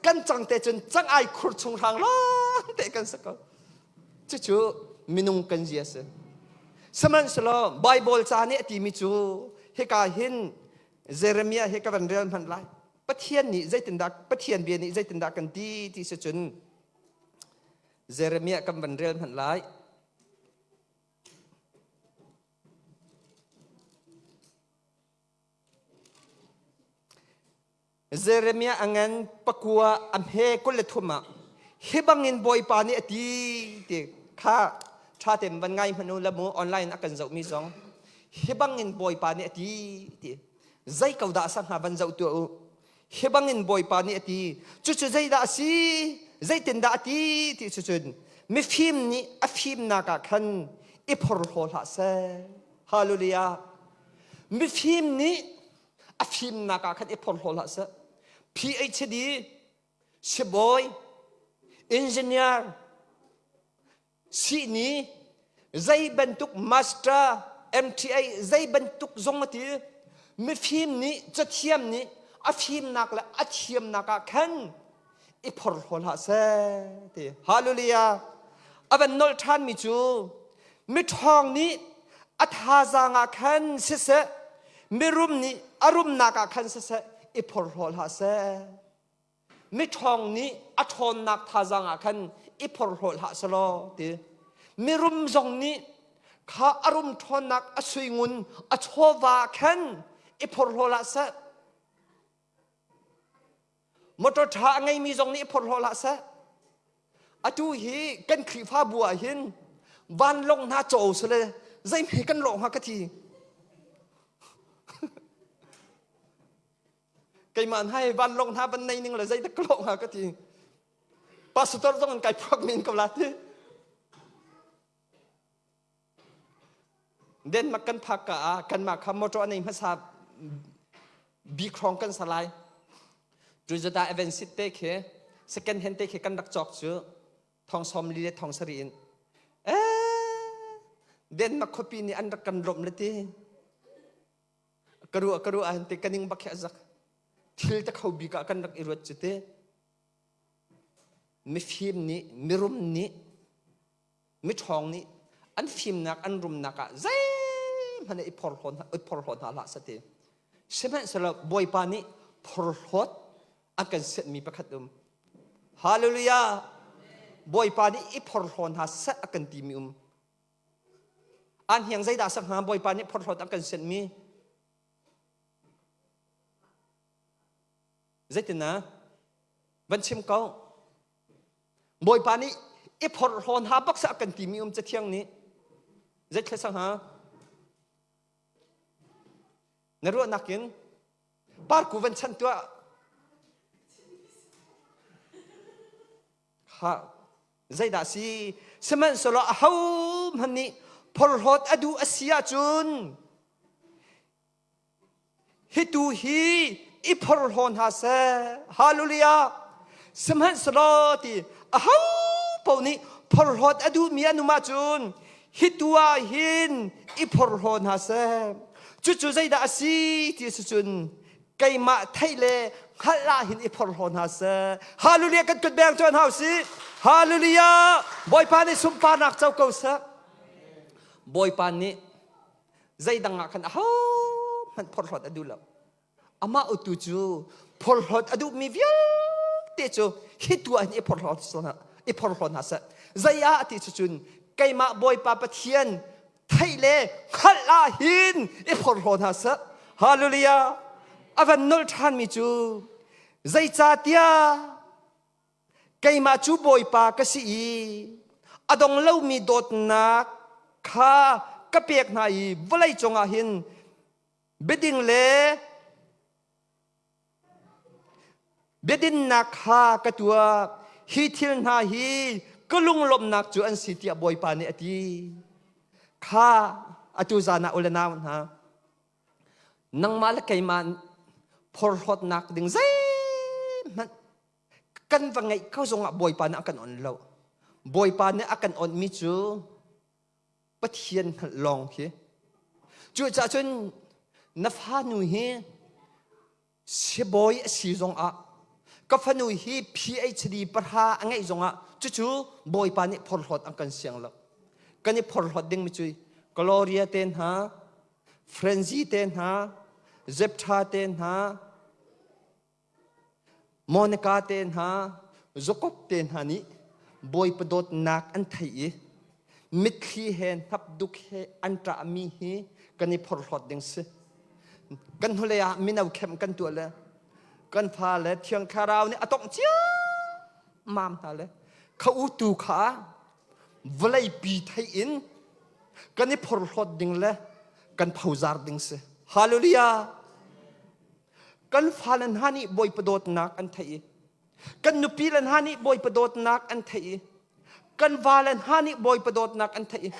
kan cang te cun cang ai khur chung hrang lawng te kan si ko cucu minung kan zia si Sihmanhsehlaw Baibal ca nih a timi cu hika hin Jeremiah hi ka van rel hmanh lai. Pathian nih zeitindah Pathian bia nih zeitindah kan ti ti si cun Jeremiah kan van rel hmanh lai. Jeremiah a ngan pakua a hme 23 ah hi bangin Bawipa nih a ti ti kha ṭha tein van ngai hmanh u la mu online a kan zohmi zong hi bangin Bawipa nih a ti ti zei ko dah a sak hnga van zoh tuah u hi bangin Bawipa nih a ti cucu zeidah a si? Zeitindah a ti ti cu cun mifim nih a fimnak ah khan i phorhlaw hlah seh. Hallelujah. Mifim nih a fimnak ah khan i phorhlaw hlah seh. PhD, sibawi, engineer, sihni, zei bantuk master, MTA zei bantuk zong a ti mifim nih cathiam nih a fimnak le a thiamnak ah khan i phorhlaw hlah seh ti. Hallelujah. A van nolh ṭhanmi cu miṭhawng nih a thazaang ah khan siseh, mirum nih a rumnak ah khan siseh i phorhlaw hlah seh. Miṭhawng nih a ṭhawnnak thazaang ah khan i phorhlaw hlah selaw ti. Mirum zong nih kha a rum ṭhawnnak a suingun a chawva ah khan i phorhlaw hlah seh. Motor ṭha a ngeimi zong nih i phorhlaw hlah seh. Atu hi kan Khrihfabu ah hin vanlawng hna caw sile zeihme kan lawh hnga ka ti. Keimah hna hi vanlawng hna van nei ning le zeidak ka lawh hnga ka ti. Pastor zong an kai phuak men ko la ti. Denmark kan phak ka ah kanmah kha motor a nei hmasa bik hrawng kan sa lai. Toyota Avensis te khi second hand te khi kan rak cawk cu thong 40 le thong 70 in. Eh, Denmark khuapi nih an rak kan lawmh le ti. Ka ruah ka ruah ah te kaning bak hi a zak. Thil te kho bik ah kan rak i ruat cu te. Mifim nih, mirum nih, miṭhawng nih an fimnak an rumnak ah zeihmanh i phorhlaw hna hlah seh ti. Sihmanhsehlaw Bawipa nih phorhlawt a kan sianhmi pakhat um. Hallelujah! Bawipa nih i phorhlaw hna seh a kan timi um. An hiang zeidah sak hnga Bawipa nih phorhlawt a kan sianhmi? Zeitin na? Van chim ko. Bawipa nih i phorhlaw hna bak seh a kan timi um Cathiang nih. Zeithla sak hnga? Na ruahnak in parku van chan tuah. Ha, zeidah si? Sihmanhsehlaw ahohmanh nih phorhlawt a duh a si ahcun hi tu hi i phorhlaw hna seh. Hallelujah! Sihmanhsehlaw ti aho paoh nih phorhlawt a duhmi an um ahcun hi tu ah hin i phorhlaw hna seh. Cucu zeidah a si ti a si cun keimah theih le hngalh ah hin i phorhlaw hna seh. Hallelujah kan kut beng tuan hau si. Hallelujah Bawipa nih sunparnak co ko seh. Bawipa nih zeidang ah khan ahohmanh phorhlawt a duh lo. Amah utu cu phorhlawt a duhmi vialte cu hi tu ah hin i phorhlaw i phorhlaw hna seh. Zei ah ti cu cun keimah Bawipa Pathian theih le hngalh ah hin i phorhlaw hna seh. Hallelujah! A van nolh ṭhanmi cu zeicahtiah keimah cu Bawipa ka si i a dong lomi dawtnak kha ka pek hna i vawlei cungah hin biading le Biadinnak kha ka tuah. Hi thil hna hi ka lunglawmhnak cu an si tiah Bawipa nih a ti. Kha atu zan ah u le nau hna, nangmah le keimah phorhlawtnak ding zeihmanh kan va ngeih ko zongah Bawipa nih a kan on lo. Bawipa nih a kan onmi cu Pathian hngalh lawng khi. Cucaah cun na fanu hi sibawi a si zongah ka fanu hi PhD pahra a ngeih zongah cucu Bawipa nih phorhlawt an kan siang lo. Kan i phorhlawt dingmi cu Gloria te hna, Frenzy te hna, Zeptha te hna, Monica te hna, Jakob te hna nih Bawipa dawtnak an theih i mitthli he hnapduk he an ṭahmi hi kan i phorhlawt ding si. Kan hnulei ah mino khem kan tuah le kan fale Thiang Thlarau nih a tongh ciammam hna le kha u tu kha vawleipi theih in kan i phorhlawt ding le kan phozar ding si. Hallelujah! Kan fale hna nih Bawipa dawtnak an theih i. Kan nupi le hna nih Bawipa dawtnak an theih i kan vale hna nih Bawipa dawtnak an theih i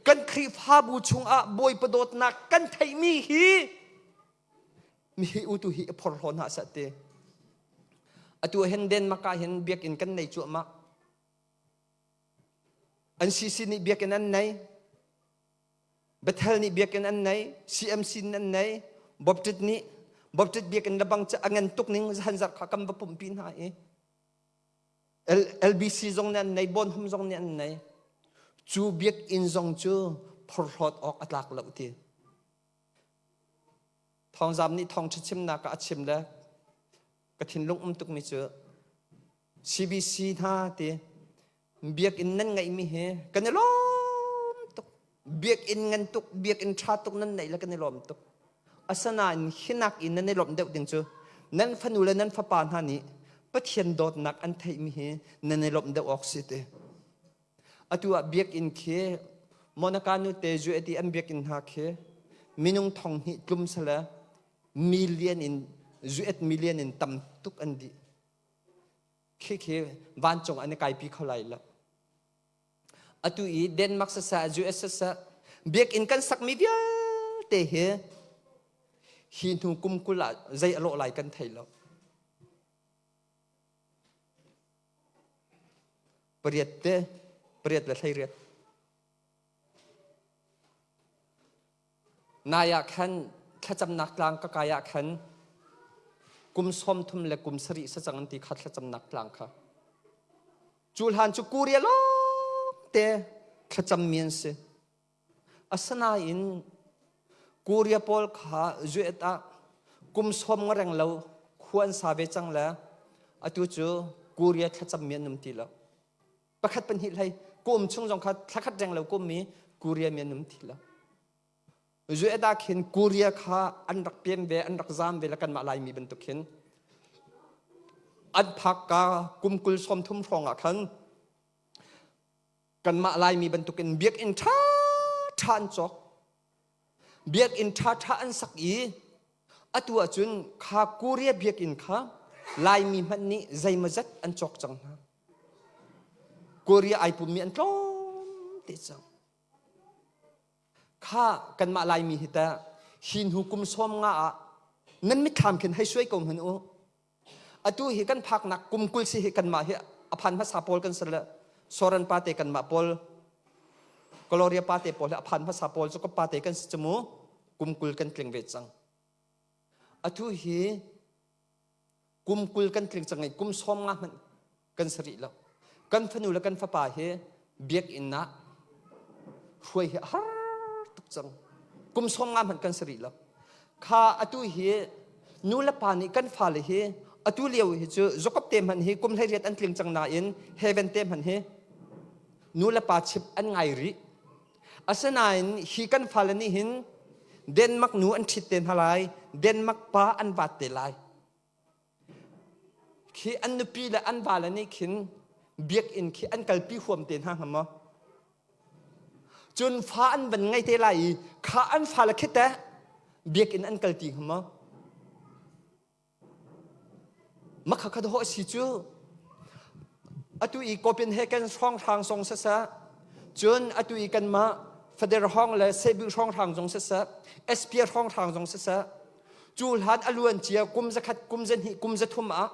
kan Khrihfabu chungah Bawipa dawtnak kan theihmi hi mihi utu hi i phorhlaw hna seh ti. Atu hin Denmark ah hin biakinn kan nei cuahmah. An CC nih biakinn an nei. Bethel nih biakinn an nei. CMC nih an nei. Baptist nih Baptist biakinn le bang cu a ngan tuk ning zahan zarh kha kan va pumhpi hna i LBC zong nih an nei, Bonham zong nih an nei. Cu biakinn zong cu phorhlawt awk a tlak lo ti. Thawngzam nih thawngṭha chimnak ah a chim le ka thinlung um tukmi cu CBC hna ti biakinn nan ngeihmi hi kan i lawm tuk. Biakinn ngan tuk, biakinn ṭha tuk nan neih le kan i lawm tuk. Asinain hinak in nan i lawmh deuh ding cu nan fanu le nan fapa hna nih Pathian dawtnak an theihmi hi nan i lawmh deuh awk si ti. Atu ah biakinn khi Monica nute UAT an biakinn hna khi minung thong hnih tlum sale million in US million in tam tuk an dih. Khi khi vancung an i kaipi kho lai lo. Atu i Denmark siseh, US siseh, biakinn kan sakmi vialte hi hi hnu kum 20 ah zei a lawh lai kan thei lo. Pariat te, pariat le 18. Nai ah khan thlacamnak tlang ka kai ah khan kum 30 le kum 7 sa cang an ti kha thlacamnak tlang kha. Cu hlan cu Korea lawng te thlacammi an si. Asinain Korea pawl kha zuet ah kum sawm nga reng lo khua an sa ve cang le atu cu Korea thlacammi an um ti lo. Pakhat pahnih hlei kum chung zong kha thlakhat reng lo kum mi Korea mi an um ti lo. Zuet ah khin Korea kha an rak pian ve an rak zam ve le kanmah Laimi bantuk khin an phak ka kum 20 30 hrawng ah khan Kanmah Laimi bantukin biakinn ṭhaṭha an cawk. Biakinn ṭhaṭha an sak i atu ahcun kha Korea biakinn kha Laimi hmanh nih zeimawzat an cawk cang hna. Korea ai pummi an tlawm te cang. Kha kanmah Laimi hi teh hi hnu kum 50 ah nan mitthlam khin hei suai ko hmanh u. Atu hi kan phaknak kum 20 si hi kanmah hi a phan hmasa pawl kan si le Soren pa te kanmah pawl Gloria pa te pawl hi a phan hmasa pawl cu ka pa te kan si cu mu kum 20 kan tling ve cang. Atu hi kum 20 kan tling cang i kum 50 hmanh kan si rih lo. Kan fanu le kan fapa hi biakinn ah hruai hi a har tuk cang. Kum 50 hmanh kan si rih lo. Kha atu hi nu le pa nih kan fale hi atu lio hi cu Jacob te hmanh hi kum 18 an tling cang nain heaven te hmanh hi nu le pa chip an ngai rih. Asinain hi kan fale nih hin Denmark nu an ṭhit te hna lai, Denmark pa an vat te lai. Khi an nupi le an vale nih khin biakinn khi an kalpi huam te hna hnga maw? Cun fa an van ngei te lai i kha an fale khi teh biakinn an kalti hnga maw? Makha kha dawh a si cu. Atu i Copenhagen hrawnghrang zong siseh, cun atu i kanmah Feder hrawng le Sebu hrawnghrang zong siseh, Espia hrawnghrang zong siseh, Cu hlan a luan cia kum zakhat, kum zahnih, kum zathum ah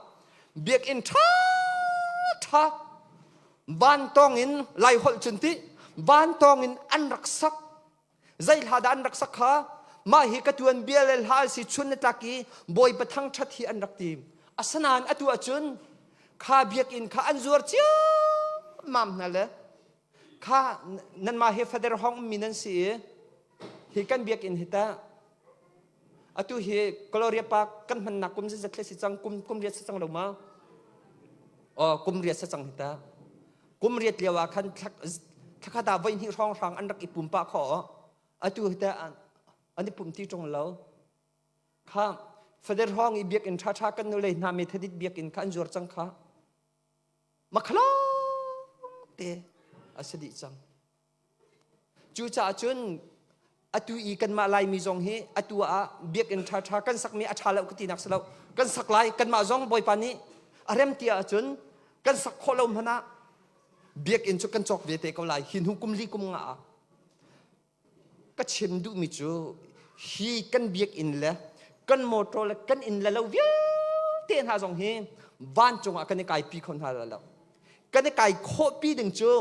biakinn ṭhaṭha vantawng in Laiholh cun ti vantawng in an rak sak. Zei hla dah an rak sak kha? Mah hi ka tuan bia le hla si chun na tlak i Bawipa thangṭhat hi an rak ti. Asinain atu ahcun kha biakinn kha an zuar ciammam hna le kha nanmah hi Father Hong mi nan si i hi kan biakinn hi tah Atu hi Gloria Park kan hmannak kum zat si cang kum kum riat si cang lo ma? Oh kum riat si cang hi ta. Kum riat lio ah khan thlakhat ah voi hnih hrawng hrang an rak i pum pah kho. Atu hi ta an i pum ti ṭung lo. Kha Father Hong i biakinn ṭha ṭha kan nu lei hna Methodist biakinn kha an zuar cang kha. Makhalong te a si dih cang. Cucaah cun atu i kanmah Laimi zong hi atu ah biakinn ṭhaṭha kan sakmi a ṭha lo ka tinak si lo. Kan sak lai kanmah zong Bawipa nih A rem ti ahcun kan sak khawh lo hmanh ah biakinn cu kan cawk ve te ko lai hi hnu kum li kum nga ah. Ka chim duhmi cu hi kan biakinn le kan motor le kan inn le lo vialte hna zong hi vancung ah kan i kaipi kho hna lo. Kan i kai khawhpi ding cu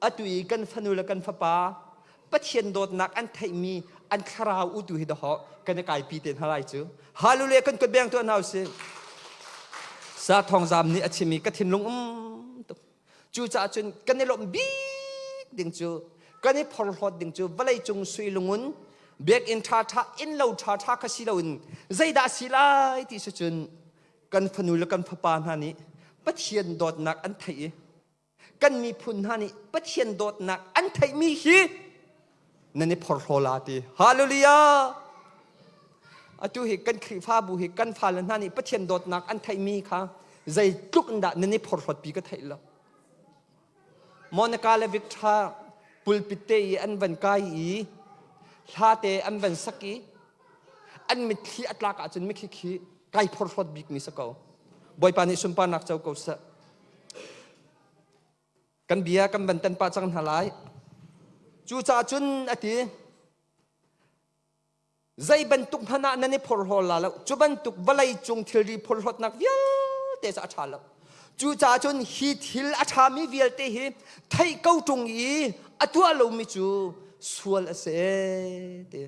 atu i kan fanu le kan fapa Pathian dawtnak an theihmi an thlarau utu hi dahawh kan i kaipi te hna lai cu. Hallelujah kan kut beng tuah hna usih. Sa thawngzam nih a chim i ka thinlung um tuk. Cucaah cun kan i lawmh bik ding cu kan i phorhlawt ding cu vawleicung sui lungun biakinn ṭhaṭha innlo ṭhaṭha kha si loin zeidah si lai ti si cun kan fanu le kan fapa hna nih Pathian dawtnak an theih i kan miphun hna nih Pathian dawtnak an theihmi hi nan i phorhlaw la ti. Hallelujah! Atu hi kan Khrihfabu hi kan fale hna nih Pathian dawtnak an theihmi kha zeitluk in dah nan i phorhlawt pi ka theih lo. Monica le Victor pulpit te i an van kai i hla te an van sak i an mitthli a tlak ahcun mikhi khi kai phorhlawt bik mi si ko. Bawipa nih sunparnak co ko seh. Kan bia kan van tan pah cang hna lai. Cucaah cun a ti, zei bantuk hmanh ah nan i phorhlaw la lo. Cu bantuk vawlei cung thilri phorhlawtnak vialte cu a ṭha lo. Cucaah cun hi thil a ṭhami vialte hi theih ko ṭung i a tuah lomi cu sual a si ti.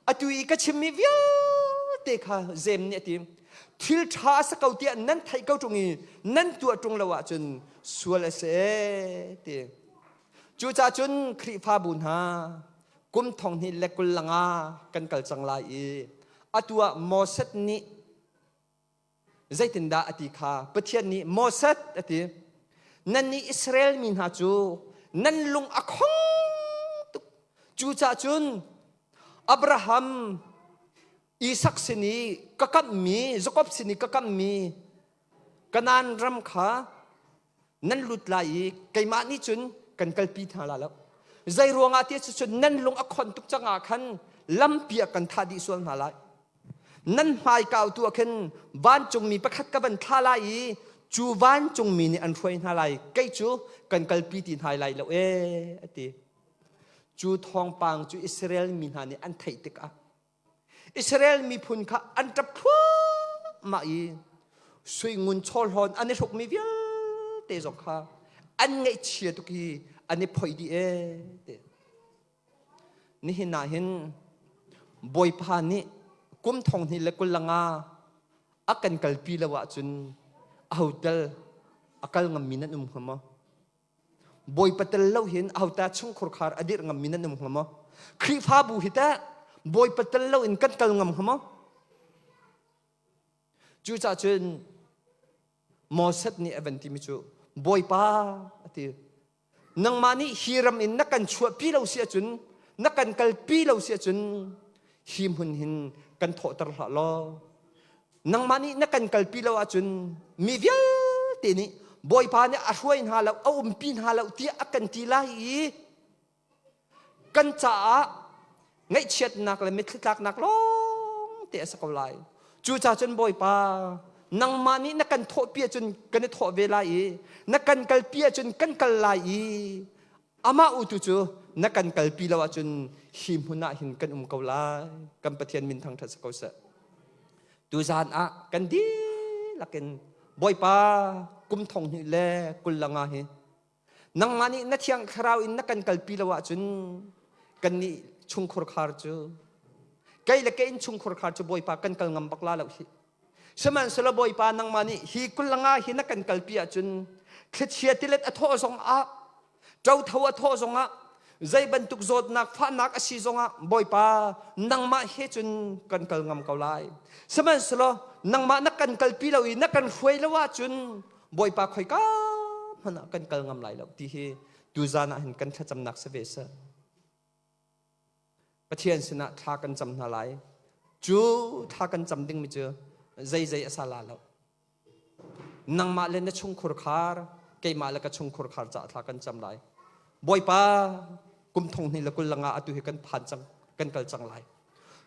Atu i ka chimmi vialte kha Jeim nih a ti. Thil ṭha a si ko tiah nan theih ko ṭung i nan tuah ṭung lo ahcun sual a si ti. Cucaah cun Khrihfabu hna kum thong hnih le 25 kan kal cang lai i atu ah Moses nih zeitindah a ti kha Pathian nih Moses a ti nannih Israel mi hna cu nan lung a khong tuk cucaah cun Abraham Isak sin i ka kamhmi Jakob sin i ka kamhmi Kanaan ram kha nan lut lai i keimah nih cun kan kalpi hna la lo zei ruangah ti cun nan lung a khon tuk cang ah khan lampi ah kan thah dih sual hna lai nan hmai kautu ah khin vancungmi pakhat ka van thla lai i cu vancungmi nih an hruai hna lai kei cu kan kalpi ti hna lai lo e a ti cu thawngpang cu Israel mi hna nih an theih tikah Israel miphun kha an ṭap thluahmah i sui ngun chawhlawn an i hrukmi vialte zong kha an ngaihchia tuk i an i phoih dih ee ti. Nihin ah hin Bawipa nih kum thong hnih le 25 a kan kalpi lo ahcun aho tel a kal ngammi nan um hnga maw? Bawipa tel lo hin ahota chungkhur khar a dirh ngammi nan um hnga maw? Khrihfabu hi teh Bawipa tel lo in kan kal ngam hnga maw? Cucaah cun Moses nih a van timi cu Bawipa a ti nangmah nih hi ram in na kan chuahpi lo si ahcun na kan kalpi lo si ahcun hi hmun hin kan thawhter hlah law nangmah nih na kan kalpi lo ahcun mi vialte nih Bawipa nih a hruai hna lo a umpi hna lo tiah a kan ti lai i kan caah ngaihchiatnak le mitthli tlaknak lawng te a si ko lai cucaah cun Bawipa nangmah nih na kan thawhpi ahcun kan i thawh ve lai i na kan kalpi ahcun kan kal lai i amah utu cu na kan kalpi lo ahcun hi hmun ah hin kan um ko lai kan Pathian min thangṭhat si ko seh tuzan ah kan dihlak in Bawipa kum thong hnih le 25 hi nangmah nih na thiang thlarau in na kan kalpi lo ahcun kannih chungkhur khar cu kei le ke in chungkhur khar cu Bawipa kan kal ngam bak la lo hi Sihmanhsehlaw Bawipa nangmah nih hi 25 hi na kan kalpi ahcun thlichia tilet a thawh zong ah ṭotho a thawh zong ah zei bantuk zawtnak fahnak a si zong ah Bawipa nangmah he cun kan kal ngam ko lai. Sihmanhsehlaw nangmah na kan kalpi lo i na kan hruai lo ahcun Bawipa khoika hmanh ah kan kal ngam lai lo ti hi tuzan ah hin kan thlacamnak si ve seh. Pathian sinah thla kan cam hna lai. Cu thla kan cam dingmi cu zeizei a sa la lo. Nangmah le na chungkhur khar, keimah le ka chungkhur khar caah thla kan cam lai. Bawipa, kum thong hnih le 25 atu hi kan phan cang, kan kal cang lai.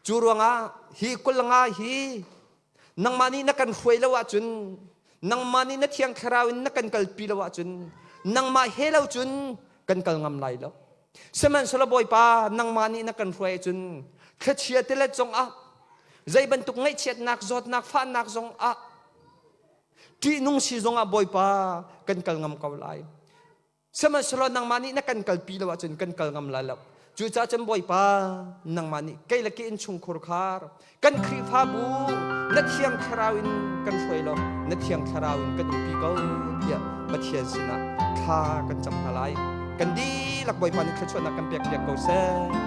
Cu ruangah hi 25 hi nangmah nih na kan hruai lo ahcun Nangmah nih na Thiang Thlarau in na kan kalpi lo ahcun nangmah he lo cun kan kal ngam lai lo. Sihmanhsehlaw Bawipa, nangmah nih na kan hruai ahcun thlichia tilet zongah zei bantuk ngaihchiatnak, zawtnak, fahnak zongah ṭihnung si zongah Bawipa kan kal ngam ko lai. Sihmanhsehlaw nangmah nih na kan kalpi lo ahcun kan kal ngam lai lo. Cucaah cun Bawipa, nangmah nih kei le ka innchungkhur khar, kan Khrihfabu na Thiang Thlarau in kan hruai law na Thiang Thlarau in kan umpi ko tiah Pathian sinah thla kan cam hna lai. Kan dihlak Bawipa nih thluachuahnak kan pek piak ko seh.